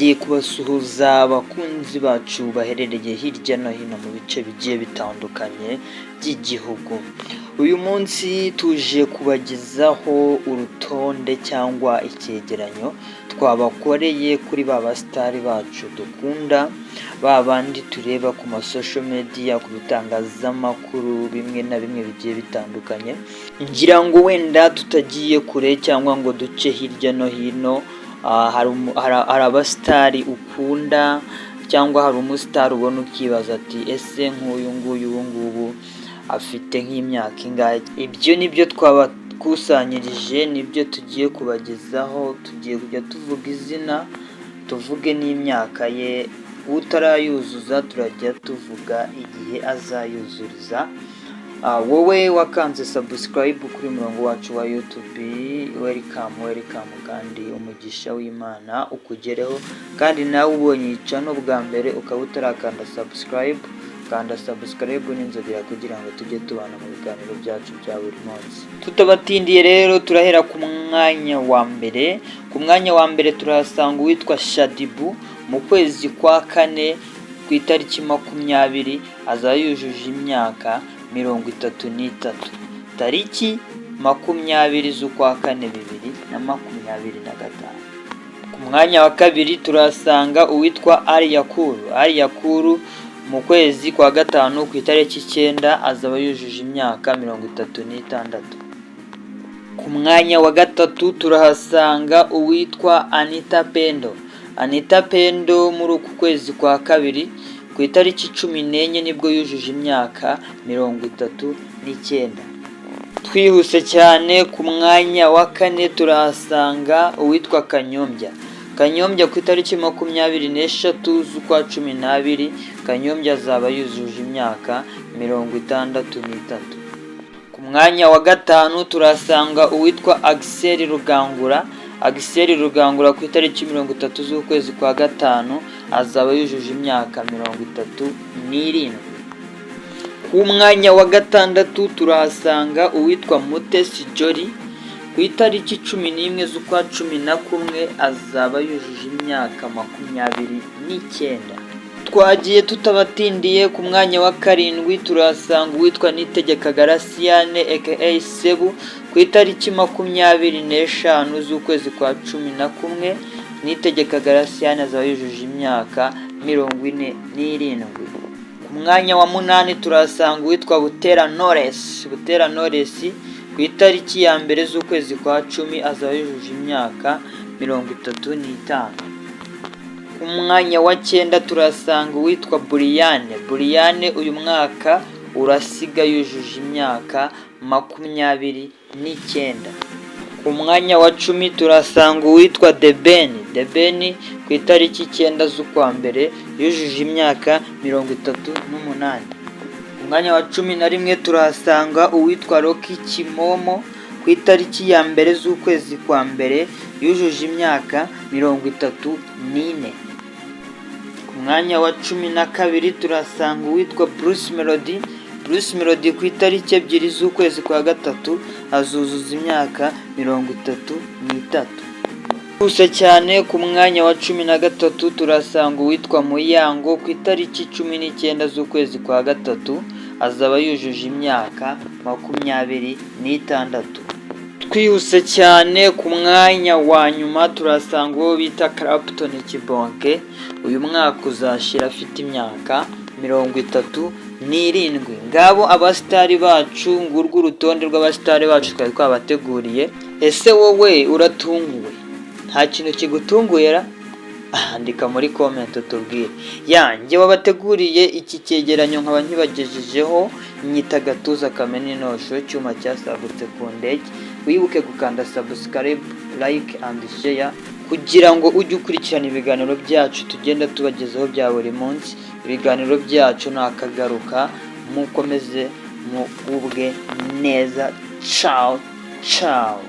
Nongeye kubasuhuza, abakunzi bacu baherereye hirya no hino mu bice bigiye bitandukanye by'igihugu. Uyu munsi tuje kubagezaho urutonde cyangwa icyegeranyo twabakoreye kuri ba basitari bacu dukunda, ba bandi tureba ku ma social media, ku bitangazamakuru bimwe na bimwe bigiye bitandukanye. Ngira ngo wenda tutagiye kure cyangwa ngo duce hirya no hino, hari abasitari ukunda cyangwa hari umusitari ubona ukibaza ati: "Ese nk'uyu nguyu ubu ngubu afite nk'imyaka ingahe?" Ibyo ni byo twabakusanyirije, nibyo tugiye kubagezaho. Tugiye kujya tuvuga izina, tuvuge n'imyaka ye. Utarayuzuza turajya tuvuga igihe azayuzuriza. Wowe wakanze subscribe kuri murongo wacu wa YouTube, welcome, welcome, kandi umugisha w'Imana ukugereho. Kandi nawe ubonye iyi channel bwa mbere ukaba utarakanda subscribe, kanda subscribe n'inzogera kugira ngo tujye tubana mu biganiro byacu bya buri munsi. Tutabatindiye rero, turahera ku mwanya wa mbere. Ku mwanya wa mbere turahasanga uwitwa Shaddyboo. Mu kwezi kwa kane ku itariki 20 azaba yujuje imyaka 33, tariki 20 z'ukwa kane 2025. Ku mwanya wa kabiri turahasanga uwitwa Alliah Cool. Alliah Cool mu kwezi kwa gatanu ku itariki 9 azaba yujuje imyaka 36. Ku mwanya wa gatatu turahasanga uwitwa Anita Pendo. Anita Pendo muri uku kwezi kwa kabiri ku itariki 14 nibwo yujuje imyaka 39. Twihuse cyane, ku mwanya wa kane turahasanga uwitwa Kanyombya. Kanyombya ku itariki 23 z'ukwa 12, Kanyombya azaba yujuje imyaka 63. Ku mwanya wa gatanu turahasanga uwitwa Axel Rugangura. Axel Rugangura ku itariki 30 z'ukwezi kwa gatanu azaba yujuje imyaka 37. Ku mwanya wa gatandatu turahasanga uwitwa Mutesi Jolly. Ku itariki 11 z'ukwa 11 azaba yujuje imyaka 29. Twagiye tutabatindiye, ku mwanya wa karindwi turahasanga uwitwa Niyitegeka Gratien aka Sebu. Ku itariki 25 z'ukwezi kwa 11, Niyitegeka Gratien azaba yujuje imyaka 47. Ku mwanya wa munani turahasanga uwitwa Butera Knowless. Butera Knowless ku itariki ya 1 z'ukwezi kwa 10 azaba yujuje imyaka 35. Ku mwanya wa cyenda turahasanga uwitwa Buriyane. Buriyane uyu mwaka urasiga yujuje imyaka 29. Ku mwanya wa 10 turahasanga uwitwa The Ben. The Ben ku itariki 9 z'ukwa mbere yujuje imyaka 38. Ku mwanya wa 11 turahasanga uwitwa Rocky Kimomo. Ku itariki ya 1 z'ukwezi kwa mbere yujuje imyaka 34. Ku mwanya wa 12 turahasanga uwitwa Bruce Melodie. Bruce Melodie ku itariki 2 z'ukwezi kwa gatatu azuzuza imyaka 33. Gusa cyane, ku mwanya wa 13 turasanga uwitwa Muyango. Ku itariki 19 z'ukwezi kwa gatatu azaba yujuje imyaka 26. Twihuse cyane, ku mwanya wa nyuma turasanga uwo bita Clapton Kibonke. Uyu mwaka uzashira afite imyaka 37. Ngabo abasitari bacu, ngurwo urutonde rw'abasitari bacu twari twabateguriye. Ese wowe uratunguwe? Nta kintu kigutunguye ra? Andika muri comment utubwire. Yanjye wabateguriye iki cyegeranyo nkaba nkibagejejeho, nyita Gatuza Kamena Inosho, cyuma cyasagutse ku ndege. Wibuke gukanda subscribe, like and share kugira ngo ujye ukurikirana ibiganiro byacu tugenda tubagezaho bya buri munsi. Ibiganiro byacu ni akagaruka. Mukomeze mugubwe neza. Ciao ciao.